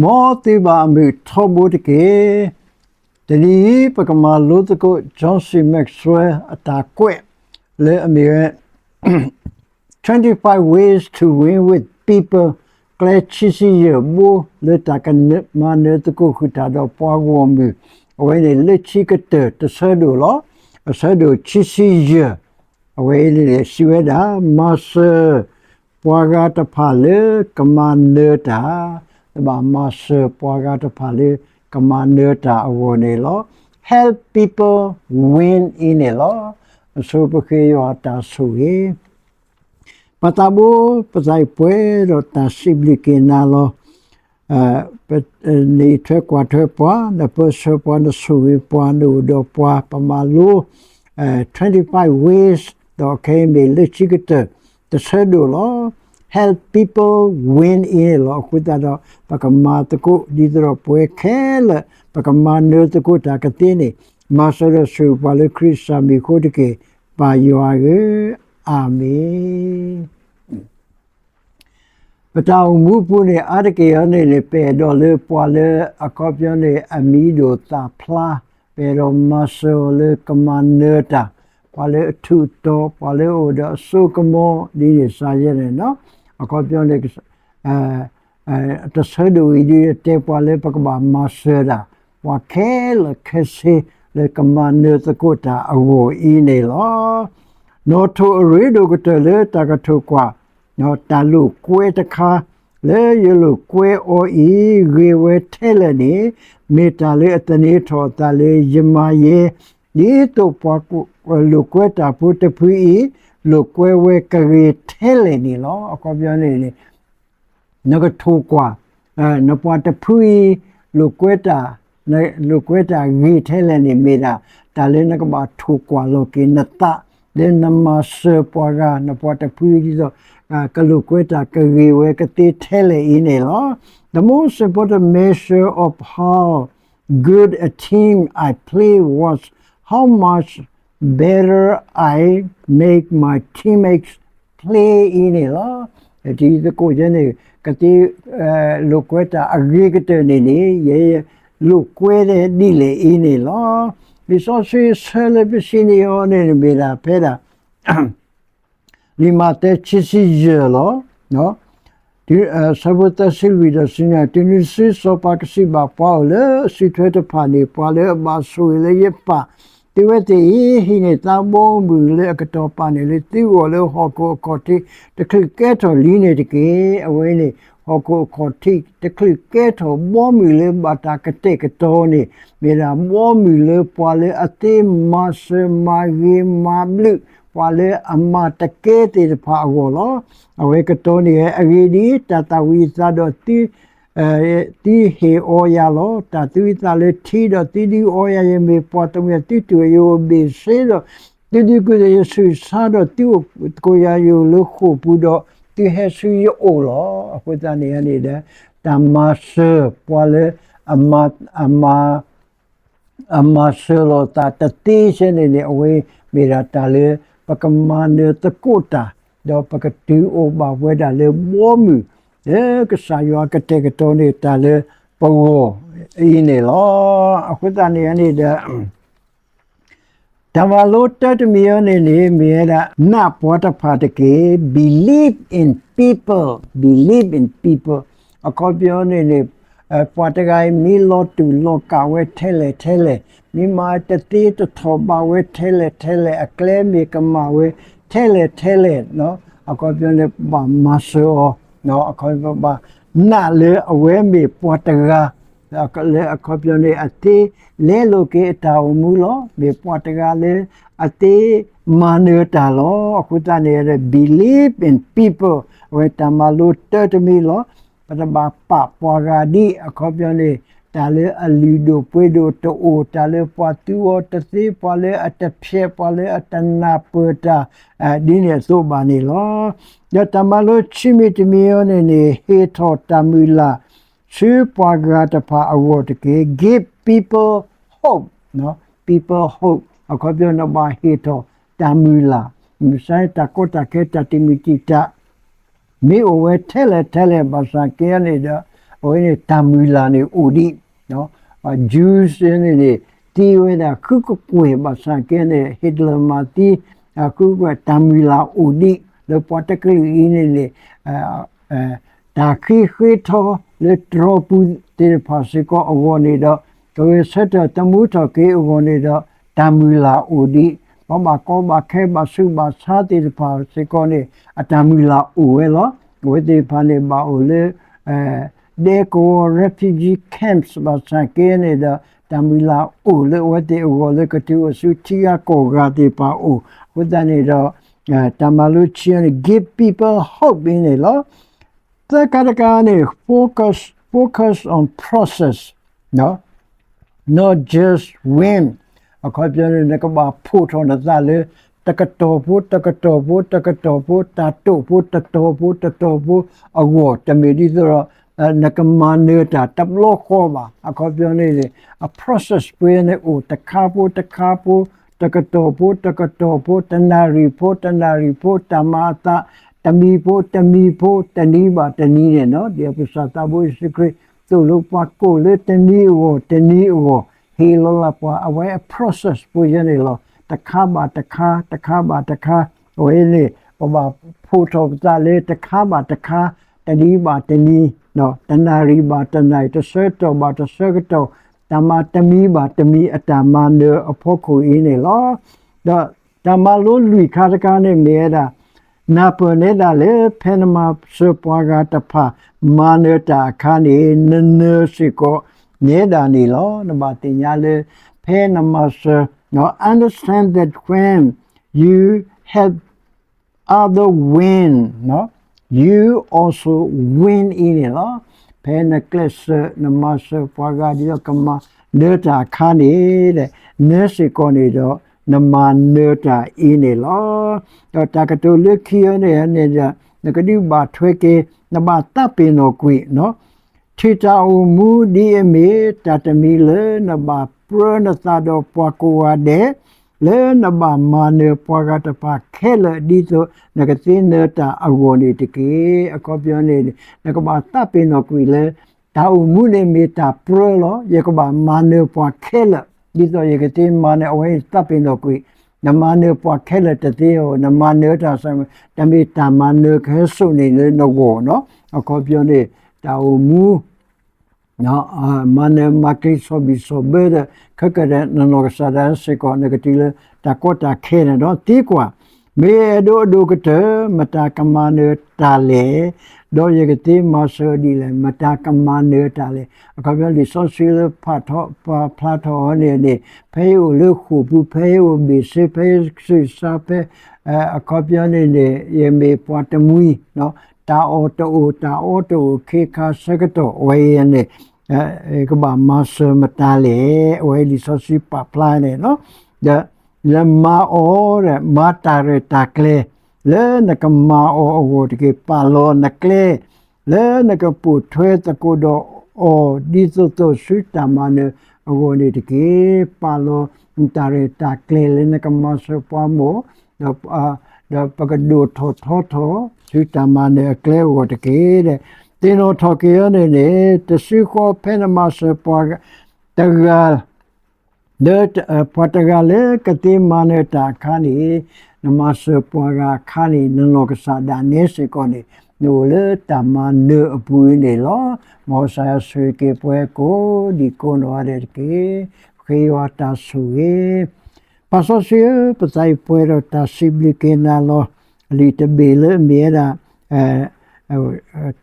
မ်သုဘၣ်အမုာ်ထီဘိတက့ၢ်. တနံၤအံၤ ပကမၤလိသကိး John C Maxwell အတၢ်ကွဲးလၢအမ့ၢ်ဝဲ Twenty-five Ways to Win with People ကျဲခံဆံယဲၢ်ဘိ လၢတၢ်ကမၤနၢၤသကိးဃုာ်တၢ်ဒီးပှၤဂီၢ်မုၢ်, အဝဲန့ၣ်လၢခံကတၢၢ်တဆၢဒိၣ်လီၤ. အဆၢဒိၣ်ခံဆံယဲၢ် အဝဲအံၤန့ၣ်စံးဝဲဒၣ် မၤစၢၤပှၤဂၤတဖၣ်လၢကမၤနၢၤတၢ်, တဘၣ်မၤစၢၤပှၤဂၤတဖၣ်လၢကမၤနၢၤတၢ်အဂီၢ်န့ၣ်လီၤ. Help people win အံၤန့ၣ်လီၤ. အဆိပဃ့ယွၤတၢ်ဆိၣ်ဂ့ၤ ပသးဘိ ပသးအံၤပှဲၤဒီးတၢ်စံးဘျုးက့ၤနၤလီၤ. နအံးထွဲကွၢ်ထွဲပှၤ, နပၢဆှၢပှၤ, နဆိၣ်ဂ့ၤပှၤ, နအိၣ်ဒီးပှၤ, ပမၤလိ twenty-five ways ဒီးခဲအံၤမ့ၢ်လၢခံကတၢၢ် တဆၢဒိၣ်လီၤ. Help people win အံၤန့ၣ်လီၤ. အဃိသတးဒီး ပကမၤသကိးဒ်သိးဒီးပဝဲခဲလၢာ် ပကမၤနၢၤသကိးတၢ်ကသ့န့ၣ်, မၤစၢၤဒီးဆိၣ်ဂ့ၤပှၤလၢခရံာ်စၢ်မံၤအဃိတက့ၢ်. ပၢ်ယွၤဧၢ, အၤမ့ၣ်. ပတၢ်အိၣ်မူပူၤန့ၣ် အါတက့ၢ်အံၤန့ၣ်န့ၣ် ပအဲၣ်ဒိးလၢပှၤလၢအခီပညီန့ၣ် အမံၤဒိၣ်သၣ်ဖျါ, ပအဲၣ်ဒိးမၤစၢၤအီၤလၢကမၤနၢၤတၢ်, ပှၤလၢအထူးအတီၤ, ပှၤလၢအအိၣ်ဒီးအစိကမီၤ ဒ်န့ၣ်စ့ၢ်ကီးန့ၣ်လီၤ. အခီပညီန့ၣ် တဆၢဒိၣ်အံၤဒ်တဲပှၤလၢပကဘၣ်မၤစၢၤတၢ်, ပှၤခဲလၢာ်ခဲဆ့လၢကမၤနၢၤသကိးတၢ်အဂီၢ်အံၤန့ၣ်လီၤ. နီၣ်ထိၣ်အရ့ဒိၣ်ကတၢၢ်လၢတၢ်ကထိၣ်ကွၢ် တၢ်လိာ်ကွဲတခါ လၢယလိာ်ကွဲအီၤအံၤ ဂ့ၤဝဲထဲလဲၣ်န့ၣ်, မ့ၢ်တၢ်လၢအသန့ၤထီၣ်အသးလၢယမၤယဲ ဒ်သိးပှၤလိာ်ကွဲတၢ်ဖိတဖုအံၤ လိာ်ကွဲဝဲကဂ့ၤထဲလဲၣ်န့ၣ်လီၤ. အခီပညီန့ၣ်န့ၣ် နကထိၣ်ကွၢ်, နပှၤတဖုအံၤ လိာ်ကွဲတၢ်, လိာ်ကွဲတၢ်ဂ့ၤထဲလဲၣ်န့ၣ် မ့ၢ်ဒၣ်တၢ်လၢနကဘၣ်ထိၣ်ကွၢ်လီၤက့ၤနသး, လၢနမၤစၢၤပှၤဂၤ နပှၤတဖုအံၤဒ်သိး ကလိာ်ကွဲတၢ်ကဂ့ၤဝဲကသ့ထဲလဲၣ်အံၤန့ၣ်လီၤ. The most important measure of how good a team I play was how much better I make my teammates play အံၤန့ၣ်လီၤ. တံၤသကိးယဲန့ၣ် ကသ့ လိာ်ကွဲတၢ်အဂ့ၤကတၢၢ်န့ၣ်န့ၣ် ယဲလိာ်ကွဲဒ်လဲၣ်အံၤန့ၣ်လီၤ. လံာ်စီဆှံဆၢလၢပစံးန့ၢ်အီၤန့ၣ် မ့ၢ်ဒၣ်ဖဲဒၣ် လံာ်မးသဲခံဆံယဲၢ်လီၤ. ဆၢဖိသၢဆံလွံၢ်ဒီးဆူညါ, တုၤနုၤတစုစီၤပၤကစံးဘၣ်ပှၤအိၣ်လၢအစုထွဲတဖၣ်န့ၣ်, ပှၤလၢအဘၣ်ဆိၣ်ဂ့ၤလၢယပၢ် သုဝဲသ့ၣ်အံၤ ဟံးန့ၢ်သးဘီမုၢ်လၢအကတီၢ်ပာ်န့ၣ်လၢသုဂီၢ်လၢဟီၣ်ခိၣ်အခီၣ်ထံး တချုးကဲထီၣ်လံန့ၣ်တက့ၢ်. အဝဲန့ၣ် ဟီၣ်ခိၣ်အခီၣ်ထံးတချုးကဲထီၣ်ဘီမုၢ်လၢဘၣ်တၢ်ကတဲာ်ကတီၤန့ၣ် မ့ၢ်ဒၣ်ဘီမုၢ်လၢပှၤလၢအသ့မၤစၢၤမၤဂ့ၤမၤဘျုး ပှၤလၢအမၤတကဲသ့ၣ်တဖၣ်အဂီၢ်လီၤ. အဝဲကတီၢ်န့ၣ် အဂ့ၢ်ဒ်အံၤ, တၢ်သၣ်ဝံၤအသးဒီးသု သုဟ့ၣ်အီယၤလီၤ. တၢ်သူအသးလၢထံဒီးသုဒုးအီယၤ, ယမ့ၢ်ပှၤတမံၤ သုတူၢ်ယအိၣ်ဘ့ၣ်ဆ့ဒီး သုဒုးကူၣ်သ့ယဆူၣ်ဆါဒီး သုအိၣ်သကိးယၤယအိၣ်လၢဃိာ်ပူၤဒီး သုဟဲဆူယအိၣ်လီၤ. အဃိသတးန့ၣ်န့ၣ်ဒီး တၢ်မၤစၢၤပှၤလၢ အမၤ အမၤစၢၤလီၤသးတသ့ဆဲန့ၣ်န့ၣ် အဝဲမ့ၢ်ဒၣ်တၢ်လၢ ပကမၤနၢၤသကိးတၢ် ဒီးပကတုၤအိၣ်ဘၣ်ဝဲဒၣ်လၢဘီမုၢ် လၢကစၢ်ယွၤကတဲာ်ကတီၤန့ၢ်တၢ်လၢပဂီၢ်အံၤန့ၣ်လီၤ. အဃိသတးန့ၣ်န့ၣ်ဒီး တၢ်မၤလိတၢတမံၤအံၤန့ၣ်န့ၣ် မ့ၢ်ဝဲဒၣ် နာ်ပှၤတဖၣ်တက့ၢ်, believe in people, believe in people. အခီပညီန့ၣ်န့ၣ် ပှၤတဂၤအံၤ မ့ၢ်လီၤတူာ်လီၤကာ်ဝဲထဲလဲၣ်ထဲလဲၣ်, မ့ၢ်မၤတသ့တထီၣ်ဘၣ်ဝဲထဲလဲၣ်ထဲလဲၣ်, အကျဲမ့ၢ်ကမၣ်ဝဲထဲလဲၣ်ထဲလဲၣ်, အခီပညီန့ၣ် ပဘၣ်မၤစၢၤအီၤ, အခီပညီ ပဘၣ်နာ်လၢအဝဲမ့ၢ်ပှၤတဂၤ လၢအခီပညီန့ၣ် အသ့လဲလိာ်က့ၤအတၢ်အိၣ်မူလီၤ. မ့ၢ်ပှၤတဂၤလၢအသ့မၤနၢၤတၢ်လီၤ. အဃိသတးန့ၣ် believe in people အဝဲတၢ်မၤလိတၢတမံၤလီၤ. ပတဘၣ်ပာ်ပှၤဂၤဒ်အခီပညီန့ၣ် တၢ်လၢအလုၢ်ဒိၣ်ပှ့ၤဒိၣ်တအိၣ်, တၢ်လၢပှၤသူအီၤတသ့, ပှၤလၢအတဖျဲး, ပှၤလၢအတနၢ်ပၢၢ်တၢ် ဒ်န့ၣ်အသိးဘၣ်န့ၣ်လီၤ. ဒီးတၢ်မၤလိခံမံၤတမံၤအံၤန့ၣ်န့ၣ် ဟ့ၣ်ထီၣ်တၢ်မုၢ်လၢ် ဆူပှၤဂၤတဖၣ်အဂီၢ်တက့ၢ်. Give people hope, people hope. အခီပညီန့ၣ် ဘၣ်ဟ့ၣ်ထီၣ်တၢ်မုၢ်လၢ်, မ့ၢ်စ့ၢ်တၢ်ကီတၢ်ခဲ တၢ်တံာ်မုၢ်တံာ်တာ် မ့ၢ်အိၣ်ဝဲထဲလဲၣ်ထဲလဲၣ်ဘၣ်ဆၣ်က့န့ၣ်ဒီး အဝဲန့ၣ်တၢ်မုၢ်လၢ်န့ၣ်အိၣ်ဒံး Jews န့ၣ်န့ၣ် သံဝဲဒၣ်ဃုကကွဲၢ်ဘၣ်ဆၣ်က့န့ၣ် Hitler မၤသံ ဃုကကွဲၢ် တၢ်မုၢ်လၢ်အိၣ်ဒံး လၢပှၤတကလုာ်အံၤန့ၣ်န့ၣ် တၢ်ဃ့ဃ့ထီလၢတြီပူၤသ့ၣ်တဖၣ်စ့ၢ်ကီးအဂီၢ်န့ၣ်ဒီး ကဂဲၤဆၢထၢၣ်သမူထီၣ်က့ၤအဂီၢ်န့ၣ်ဒီး တၢ်မုၢ်လၢ်အိၣ်ဒံး ပှၤဘၣ်ကီဘၣ်ခဲဘၣ်ဆူးဘၣ်ဆါသ့ၣ်တဖၣ်စ့ၢ်ကီးန့ၣ် အတၢ်မုၢ်လၢ်အိၣ်ဝဲလီၤ. အဝဲသ့ၣ်တဖၣ်န့ၣ်ဘၣ်အိၣ်လၢ ဒဲကဝီၤ refugee camps ဘၣ်ဆၣ်က့န့ၣ်ဒီး တၢ်မုၢ်လၢ်အိၣ်လၢအဝဲသ့ၣ်အဂီၢ်လၢကတုၤအိၣ်ဆူထံဂၤကီၢ်ဂၤသ့ၣ်တဖၣ်အိၣ် အဃိသတးန့ၣ်ဒီး တၢ်မၤလိဆံန့ၣ် give people hope အံၤန့ၣ်လီၤ. သၢခါတခါန့ၣ် focus focus on process, not just win. အခီပညီန့ၣ် နကဘၣ်ဖီၣ်ထီၣ်နသးလၢ တကတီၢ်ဖိ တကတီၢ်ဖိ တကတီၢ်ဖိ တၢ်တိာ်ဖိ တတီၤဖိ တတီၤဖိ အဂီၢ် တမ့ၢ်ဒ်သိးဒီး နကမၤနၢၤတၢ်တဘျီဃီဘၣ်. အခီပညီန့ၣ် အ process ပှဲၤန့ၣ်အိၣ် တခါဖိ တခါဖိ တကတီၢ်ဖိ တကတီၢ်ဖိ တနၣ်ရံၣ်ဖိ တနၣ်ရံၣ်ဖိ တၢ်မၤအသး တမံၤဖိ တမံၤဖိ တနံၤဘၣ်တနံၤန့ၣ်နီၤ ဒ်ပကစၢ်သးဘိယ့ၣ်ၡူးခရံာ် သိၣ်လိပှၤကိၣ်လၢတနံၤအဂီၢ် တနံၤအဂီၢ် ဟ့ၣ်လီၤလၢပှၤ အဝဲအ process ပှဲၤန့ၣ်လီၤ. တခါဘၣ်တခါ တခါဘၣ်တခါ အဝဲန့ၣ် ပဘၣ်ဖီၣ်ထီၣ်ပသးလၢတခါဘၣ်တခါ တနံၤဘၣ်တနံၤ တနၣ်ရံၣ်ဘၣ်တနၣ်ရံၣ် တဆၢကတီၢ်ဘၣ်တဆၢကတီၢ် တၢ်မၤတမံၤဘၣ်တမံၤအတၢ်မၤနၢၤအဖီခိၣ်အံၤန့ၣ်လီၤ. ဒီးတၢ်မၤလိလွံၢ်ခါတခါန့ၣ်မ့ၢ်ဝဲဒၣ် နၢ်ပၢၢ်နဲဒၣ်လၢ ဖဲနမၤစၢၤပှၤဂၤတဖၣ် မၤနၢၤတၢ်အခါန့ၣ် နနၢၤစ့ၢ်ကီးနဲဒၣ်န့ၣ်လီၤ. နဘၣ်သ့ၣ်ညါလၢ ဖဲနမၤစၢၤ understand that when you help other win, you also win အံၤန့ၣ်လီၤ. ဖဲနကျဲးစၢး နမၤစၢၤပှၤဂၤဒ်သိးကမၤနၢၤတၢ်အခါန့ၣ် နၢၤစ့ၢ်ကီးန့ၣ်ဒီး နမၤနၢၤတၢ်အံၤန့ၣ်လီၤ. ဒီးတၢ်ကတိၤလၢခံအံၤန့ၣ်န့ၣ်ဒီး နကဒုးဘၣ်ထွဲက့ၤ နဘၣ်သးပ့ၤနီၣ်ကွံာ် ထံၣ်တၢ်အိၣ်မူဒ်အမ့ၢ် တၢ်တမံၤလၢနဘၣ်ပြၢနသးဒီးပှၤကိးဂၤဒဲး လၢနဘၣ်မၤနၢၤပှၤဂၤတဖၣ်ခဲလၢာ် ဒ်သိးနကသ့နၢၤတၢ်အဂီၢ်န့ၣ်တက့ၢ်. အခီပညီန့ၣ် နကဘၣ်သးပ့ၤနီၣ်ကွံာ်လၢ တၢ်အိၣ်မူန့ၣ်မ့ၢ်တၢ်ပြၢလီၤ. ယကဘၣ်မၤနၢၤပှၤခဲလၢာ် ဒ်သိးယကသ့မၤနၢၤ အဝဲသးပ့ၤနီၣ်ကွံာ် နမၤနၢၤပှၤခဲလၢာ်တသ့ဧိၤ နမၤနၢၤတၢ်စ့ၢ် တမ့ၢ်တၢ်မၤနၢၤကဟဲစိာ်န့ၢ်လၢနဂီၢ်နီၤ. အခီပညီန့ၣ် တၢ်အိၣ်မူ မၤနၢၤမၤကျံၤ ဆီၣ်ဘံၣ်ဆီၣ်ဘၢဒီး ခဲကနံၣ်နနီၢ်ကစၢ်ဒၣ်စ့ၢ်ကီး နကတုၤလၢတၢ်ကီတၢ်ခဲန့ၣ်ဒီး သံကွၢ်, မ့ၢ်အဲၣ်ဒိးအဒိၣ်ကတၢၢ် မတၤကမၤနၢၤတၢ်လဲၣ်, ဒီးယကသ့မၤစၢၤဒ်လဲၣ် မတၤကမၤနၢၤတၢ်လဲၣ်. အခီပညီလံာ်စီဆှံလၢ ဖးထီၣ်ပာ်ဖျါထီၣ်အီၤန့ၣ်န့ၣ် ဖဲယအိၣ်လၢဃိာ်ပူၤ ဖဲယအိၣ်ဘ့ၣ်ဆ့ ဖဲယဆံးစၢ် ဖဲ အခီပညီန့ၣ်န့ၣ် ယမ့ၢ်ပှၤတမှံၤ တၢ်အီၣ်တအိၣ် တၢ်အီတအိၣ် ခ့ခါဆၢကတီၢ် အဝဲအံၤန့ၣ် ကဘၣ်မၤစၢၤမတၤလဲၣ်. အဝဲလံာ်စီဆှံပာ်ဖျါန့ၣ် ဒီး လၢမၤအီၤဒီး မၤတၢ်ရဲၣ်တၢ်ကျဲၤ လၢနကမၤအီၤအဂီၢ်တက့ၢ်. ပာ်လီၤနကျဲ လၢနကပိာ်ထွဲသကိးဒီးအီၤ ဒ်သိးသိးဆူတၢ်မၤနၢၤအဂီၢ်န့ၣ်တက့ၢ်. ပာ်လီၤနတၢ်ရဲၣ်တၢ်ကျဲၤလၢနကမၤစၢၤပှၤမိၢ် ဒီး ဒီးပကဒိၣ်ထီၣ်ထီထီၣ် ဆူတၢ်မၤနၢၤအကျဲအဂီၢ်တက့ၢ်. သ့ၣ်နီၣ်ထီၣ်က့ၤအီၤန့ၣ်န့ၣ် တစုဃီဖဲနမၤစၢၤပှၤတဂၤ လၢ ပှၤတဂၤလၢကသ့မၤနၢၤတၢ်အခါန့ၣ် နမၤစၢၤပှၤဂၤအခါန့ၣ် နနီၢ်ကစၢ်ဒၣ်နဲစ့ၢ်ကီးန့ၣ် နအိၣ်လၢတၢ်မၤနၢၤအပူၤန့ၣ်လီၤ. မ်ကစၢ်ယွၤဆိၣ်ဂ့ၤက့ၤပှၤကိးဒံးကိးနီၢ်ဂၤဒဲးတက့ၢ်. ဃ့ယွၤတၢ်ဆိၣ်ဂ့ၤ ပၢ်စီဆှံဧၢ, ပသးအံၤပှဲၤဒီးတၢ်စံးဘျုးက့ၤနၤလီၤ. အလံာ်တဘ့ၣ်လၢအမ့ၢ်ဝဲဒၣ်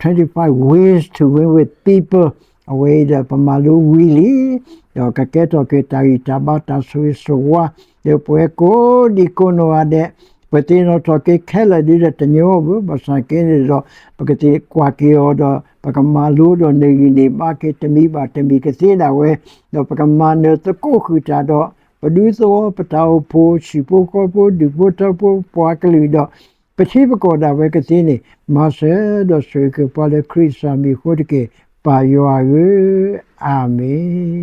twenty-five ways to win with people အဝဲအံၤဒီးပမၤလိဝံၤလံ, ဒီးကကဲထီၣ်က့ၤတၢ်ဂံၢ်တၢ်ဘါတၢ်ဆိၣ်ဂ့ၤဆိၣ်ဝါ ဒီးပဝဲကိးဒံးကိးနီၢ်ဂၤဒဲး ပသ့ၣ်နီၣ်ထီၣ်က့ၤခဲလၢာ်ဒ်ဒီးတညီဘၣ် ဘၣ်ဆၣ်က့န့ၣ်ဒီး ပကသ့ၣ်ကွၢ်က့ၤအီၤဒီး ပကမၤလိဒီးန့ၢ်ဂံၢ်န့ၢ်ဘါက့ၤတမံၤဘၣ်တမံၤကသ့ဒၣ်ဝဲ, ဒီးပကမၤနၢၤသကိးဃုာ်တၢ်ဒီး ပဒူသဝီပတၢ်အိၣ်ဖှိၣ် ဟံၣ်ဖိဃီဖိ ဒူၣ်ဖိထၢဖိ ပှၤကလုာ်ဒီး ပထံပကီၢ်ဒၣ်ဝဲကသ့န့ၣ် မၤစၢၤဒီးဆိၣ်ဂ့ၤက့ၤပှၤလၢခရံာ်စၢ်မံၤအဃိတက့ၢ်. ပၢ်ယွၤဧၢ, အၤမ့ၣ်.